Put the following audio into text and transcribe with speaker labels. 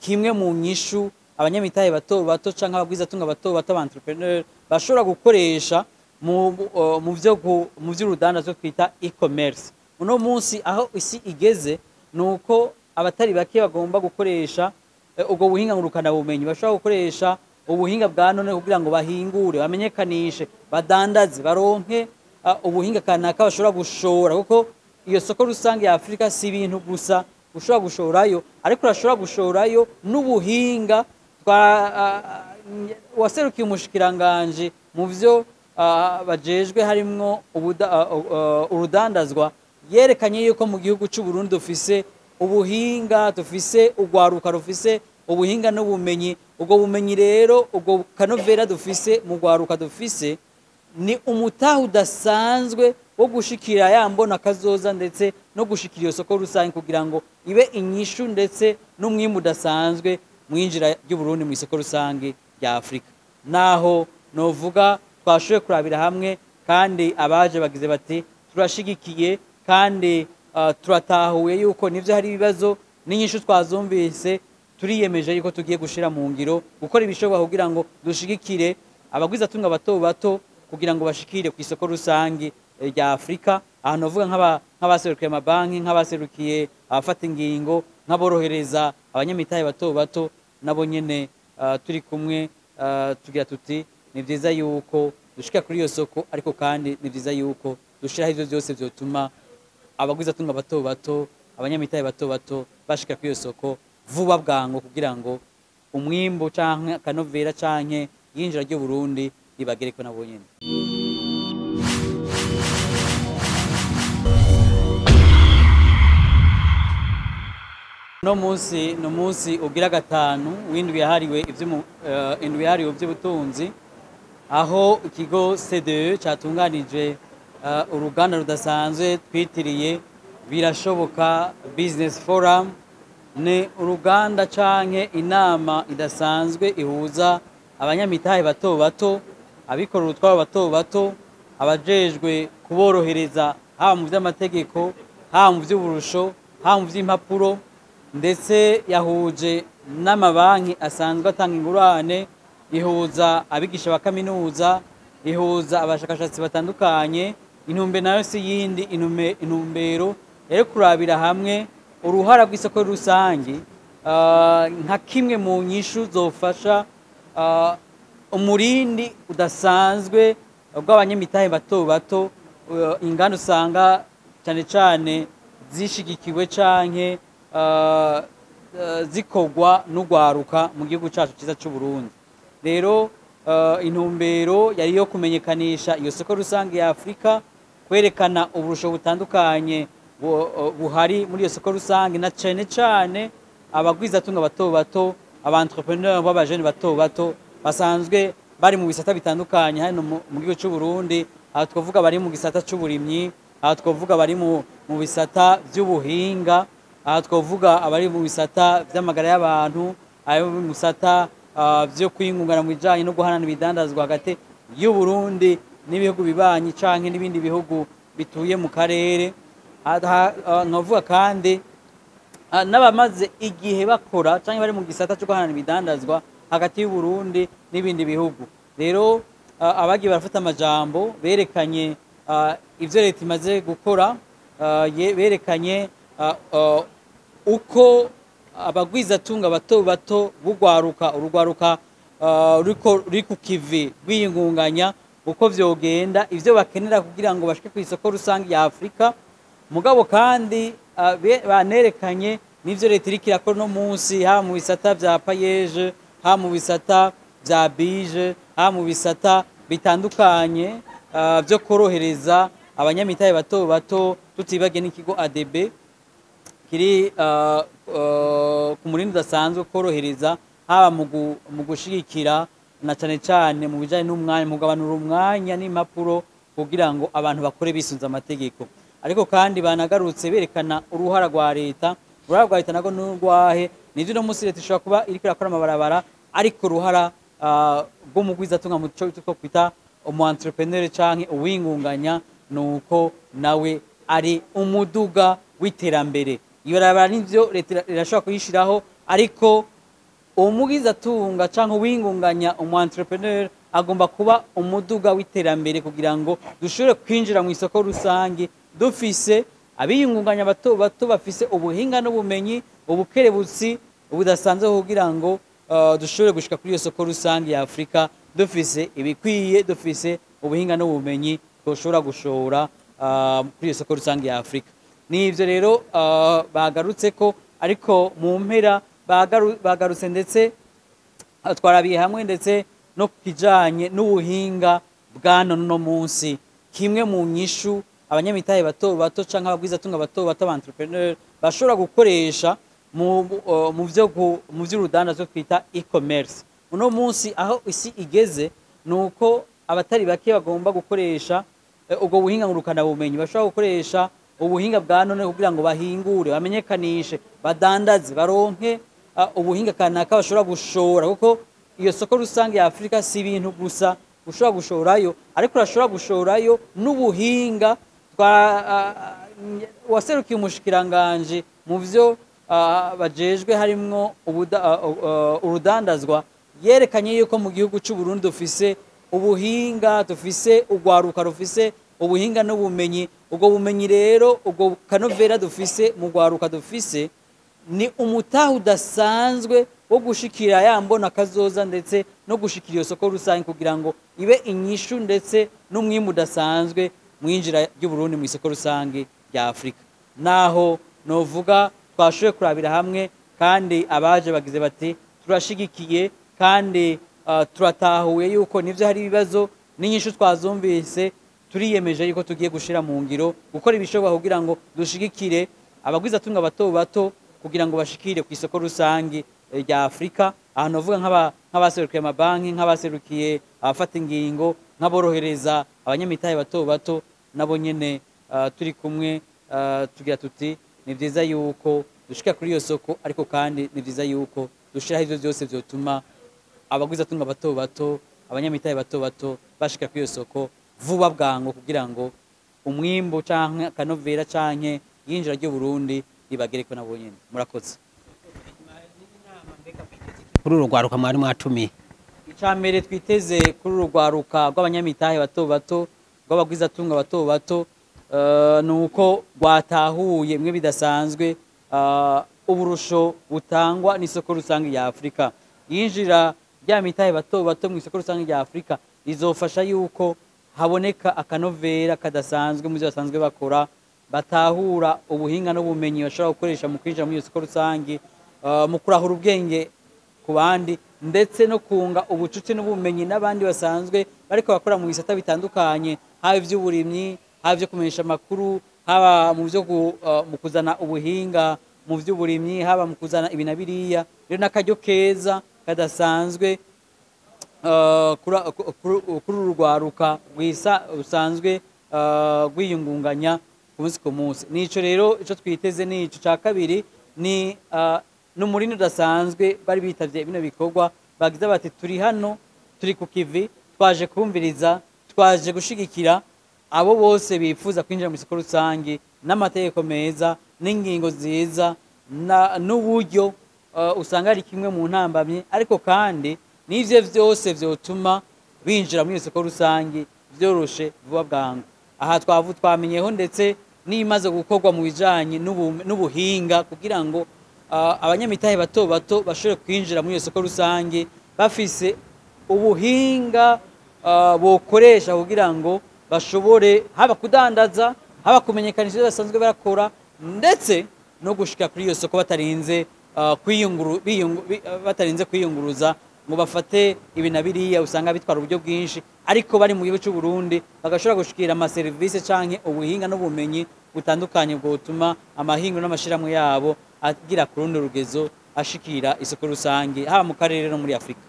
Speaker 1: kimwe mu nyishu abanyamitahe bato bato canke abagwizatunga bato bato, aba entrepreneur, bashobora gukoresha mu vy'urudandazwa twita e-commerce. Uno munsi aho isi igeze nuko abatari bake bagomba gukoresha ubwo buhinga ngurukana bumenyi, bashobora gukoresha ubuhinga bwa none kugira ngo bahingure, bamenyekanishe, badandaze, baronke ubuhinga kanaka bashobora gushora, kuko iyo soko rusange ya Afrika si ibintu gusa ushobora gushorayo, ariko urashobora gushorayo n'ubuhinga. Waserukiye umushikiranganje mu vyo bajejwe harimwo urudandazwa yerekanye yuko mu gihugu c'u Burundi dufise ubuhinga, dufise urwaruka rufise ubuhinga n'ubumenyi. Ubwo bumenyi rero, ubwo kanovera dufise mu rwaruka dufise, ni umutahe udasanzwe wo gushikira ya mbona kazoza, ndetse no gushikira iyo soko rusange kugira ngo ibe inyishu ndetse n'umwimbu udasanzwe mwinjira ry'u Burundi mu isoko rusange rya Afrika. Naho novuga twashoboye kurabira hamwe, kandi abaje bagize bati turashigikiye kandi turatahuye yuko nivyo hari ibibazo n'inyishu twazumvise, turiyemeje yuko tugiye gushira mu ngiro gukora ibishoboka kugira ngo dushigikire abagwizatunga bato bato kugira ngo bashikire ku isoko rusange rya Afrika. Ahantu bavuga nk'abaserukiye amabanki, nk'abaserukiye abafata ingingo, nk'aborohereza abanyamitahe bato bato, nabo nyene turi kumwe, tugira tuti ni vyiza yuko dushika kuri iyo soko, ariko kandi ni vyiza yuko dushiraho ivyo vyose vyotuma abagwizatunga bato bato, abanyamitahe bato bato bashika kuri iyo soko vuba bwangu, kugira ngo umwimbu canke akanovera canke yinjira ry'u Burundi ribagereko nabo nyene. No munsi no munsi ugira gatanu w'indwi yahariwe indwi yahariwe ivy'ubutunzi, aho ikigo CDE catunganije uruganda rudasanzwe twitiriye Birashoboka Business Forum. Ni uruganda canke inama idasanzwe ihuza abanyamitahe bato bato, abikorera utwabo bato bato, abajejwe kuborohereza haba mu vy'amategeko, haba mu vy'uburusho, haba mu vy'impapuro, ndetse yahuje n'amabanki asanzwe atanga ingurane, ihuza abigisha ba kaminuza, ihuza abashakashatsi batandukanye. Intumbe nayo si yindi, intumbero rero kurabira hamwe uruhara rw'isoko rusange nka kimwe mu nyishu zofasha umurindi udasanzwe bw'abanyamitahe bato bato, inganda usanga cyane cyane zishigikiwe canke zikogwa n'urwaruka mu gihugu cyacu cyiza cy'u Burundi. Rero intumbero yari yo kumenyekanisha iyo soko rusange ya Afrika, kwerekana uburusho butandukanye buhari muri iyo soko rusange, na cyane cyane abagwizatunga bato bato, aba entrepreneur b'abajene bato bato basanzwe bari mu bisata bitandukanye hano mu gihugu cy'u Burundi. Aha twavuga bari mu gisata c'uburimyi, aha twavuga bari mu bisata by'ubuhinga, aha twavuga abari mu bisata by'amagara y'abantu, abari mu bisata byo kwingungana mu bijanye no guhanana ibidandazwa hagati y'u Burundi n'ibihugu bibanyi canke n'ibindi bihugu bituye mu karere. Nkavuga kandi n'abamaze igihe bakora canke bari mu gisata cyo guhanana ibidandazwa hagati y'u Burundi n'ibindi bihugu. Rero abagiye barafata amajambo berekanye ivyo leta imaze gukora, berekanye uko abagwizatunga bato bato bugwaruka, urugwaruka ruri ku kivi rwiyingunganya, uko vyogenda, ivyo bakenera kugira ngo bashike ku isoko rusange ya Afrika. Mugabo kandi banerekanye n'ivyo leta iriko irakora no munsi, haba mu bisata vya payeje, haba mu bisata vya bije, haba mu bisata bitandukanye vyo korohereza abanyamitahe bato bato, tutibagiye n'ikigo ADB kiri ku murindi udasanzwe korohereza, haba mu gushigikira na cane cane mu bijanye n'umwanya, mu kugabanura umwanya n'impapuro kugira ngo abantu bakore bisunze amategeko. Ariko kandi banagarutse berekana uruhara rwa leta. Uruhara rwa leta nago n'urwahe? Nivyo, no munsi leta ishobora kuba iriko irakora amabarabara, ariko uruhara rw'umugwizatunga mu cyo two kwita umu entrepreneur canke uwingunganya, nuko nawe ari umuduga w'iterambere. Ibarabara nivyo leta irashobora kuyishiraho, ariko Umugwizatunga canke uwingunganya, umu entrepreneur, agomba kuba umuduga w'iterambere kugira ngo dushobore kwinjira mu isoko rusange dufise abiyungunganya bato bato bafise ubuhinga n'ubumenyi, ubukerebutsi budasanzwe, kugira ngo dushobore gushika kuri iyo soko rusange ya Afurika dufise ibikwiye, dufise ubuhinga n'ubumenyi twoshobora gushora kuri iyo soko rusange ya Afurika. Ni ivyo rero bagarutse ko, ariko mu mpera bagarutse ndetse twarabiye hamwe ndetse no ku kijanye n'ubuhinga bwa none uno munsi, kimwe mu nyishu abanyamitahe bato bato canke abagwizatunga bato bato, aba entrepreneur, bashobora gukoresha mu vy'urudandazwa twita e-commerce. Uno munsi aho isi igeze nuko abatari bake bagomba gukoresha ubwo buhinga ngurukana bumenyi, bashobora gukoresha ubuhinga bwa none kugira ngo bahingure, bamenyekanishe, badandaze, baronke ubuhinga kanaka bashobora gushora, kuko iyo soko rusange ya Afurika si ibintu gusa ushobora gushorayo, ariko urashobora gushorayo n'ubuhinga. Waserukiye umushikiranganje mu vyo bajejwe harimwo urudandazwa yerekanye yuko mu gihugu c'u Burundi dufise ubuhinga, dufise urwaruka rufise ubuhinga n'ubumenyi. Ubwo bumenyi rero, ubwo kanovera dufise mu rwaruka dufise, ni umutahe udasanzwe wo gushikira ya mbona kazoza ndetse no gushikira iyo soko rusange, kugira ngo ibe inyishu ndetse n'umwimbu udasanzwe mwinjira ry'u Burundi mu isoko rusange rya Afurika. Naho novuga twashoboye kurabira hamwe, kandi abaje bagize bati: "Turashigikiye kandi turatahuye yuko nivyo hari ibibazo n'inyishu twazumvise, turiyemeje yuko tugiye gushira mu ngiro, gukora ibishoboka kugira ngo dushigikire abagwizatunga bato bato kugira ngo bashikire ku isoko rusange rya Afurika." Ahantu bavuga nk'abaserukiye amabanki, nk'abaserukiye abafata ingingo, nk'aborohereza abanyamitahe bato bato, nabo nyene turi kumwe tugira tuti: "Ni vyiza yuko dushika kuri iyo soko, ariko kandi ni vyiza yuko dushiraho ivyo vyose vyotuma abagwizatunga bato bato, abanyamitahe bato bato bashika kuri iyo soko vuba bwangu, kugira ngo umwimbu canke akanovera canke yinjira ry'u Burundi ribagereko nabo nyene." Murakoze.
Speaker 2: Kuri uru rwaruka mwari mwatumiye?
Speaker 1: Icambere twiteze kuri uru rwaruka rw'abanyamitahe bato bato, rw'abagwizatunga bato bato, ni uko rwatahuye mwe bidasanzwe uburusho butangwa n'isoko rusange ya Afurika. Yinjira rya mitahe bato bato mu isoko rusange rya Afurika rizofasha yuko haboneka akanovera kadasanzwe mu byo basanzwe bakora, batahura ubuhinga n'ubumenyi bashobora gukoresha mu kwinjira muri iyo soko rusange, mu kurahura ubwenge ku bandi, ndetse no kunga ubucuti n'ubumenyi n'abandi basanzwe bariko bakora mu bisata bitandukanye, haba ivy'uburimyi, haba ivyo kumenyesha amakuru, haba mu vyo mu kuzana ubuhinga mu vy'uburimyi, haba mu kuzana ibi na biriya. Rero n'akaryo keza kadasanzwe kuri uru rwaruka rwisa rusanzwe rwiyungunganya ku munsi ku munsi. Nico rero ico twiteze. Nico ca kabiri ni n'umurindi udasanzwe bari bitavye bino bikorwa, bagize bati: "Turi hano, turi ku kivi, twaje kumviriza, twaje gushigikira abo bose bifuza kwinjira mu isoko rusange n'amategeko meza n'ingingo nziza n'uburyo usanga ari kimwe mu ntambamye, ariko kandi n'ivyo vyose vyotuma binjira muri iyo soko rusange vyoroshe vuba bwangu." Aha twavu twamenyeho ndetse n'ibimaze gukorwa mu bijanye n'ubuhinga kugira ngo abanyamitahe bato bato bashobore kwinjira muri iyo soko rusange bafise ubuhinga bokoresha kugira ngo bashobore haba kudandaza, haba kumenyekanisha ibyo basanzwe barakora, ndetse no gushika kuri iyo soko batarinze batarinze kwiyunguruza ngo bafate ibi na biriya usanga bitwara uburyo bwinshi, ariko bari mu gihugu cy'u Burundi bagashobora gushikira amaserivisi canke ubuhinga n'ubumenyi butandukanye bwotuma amahingo n'amashirahamwe yabo agira ku rundi rugezo, ashikira isoko rusange haba mu karere no muri Afurika.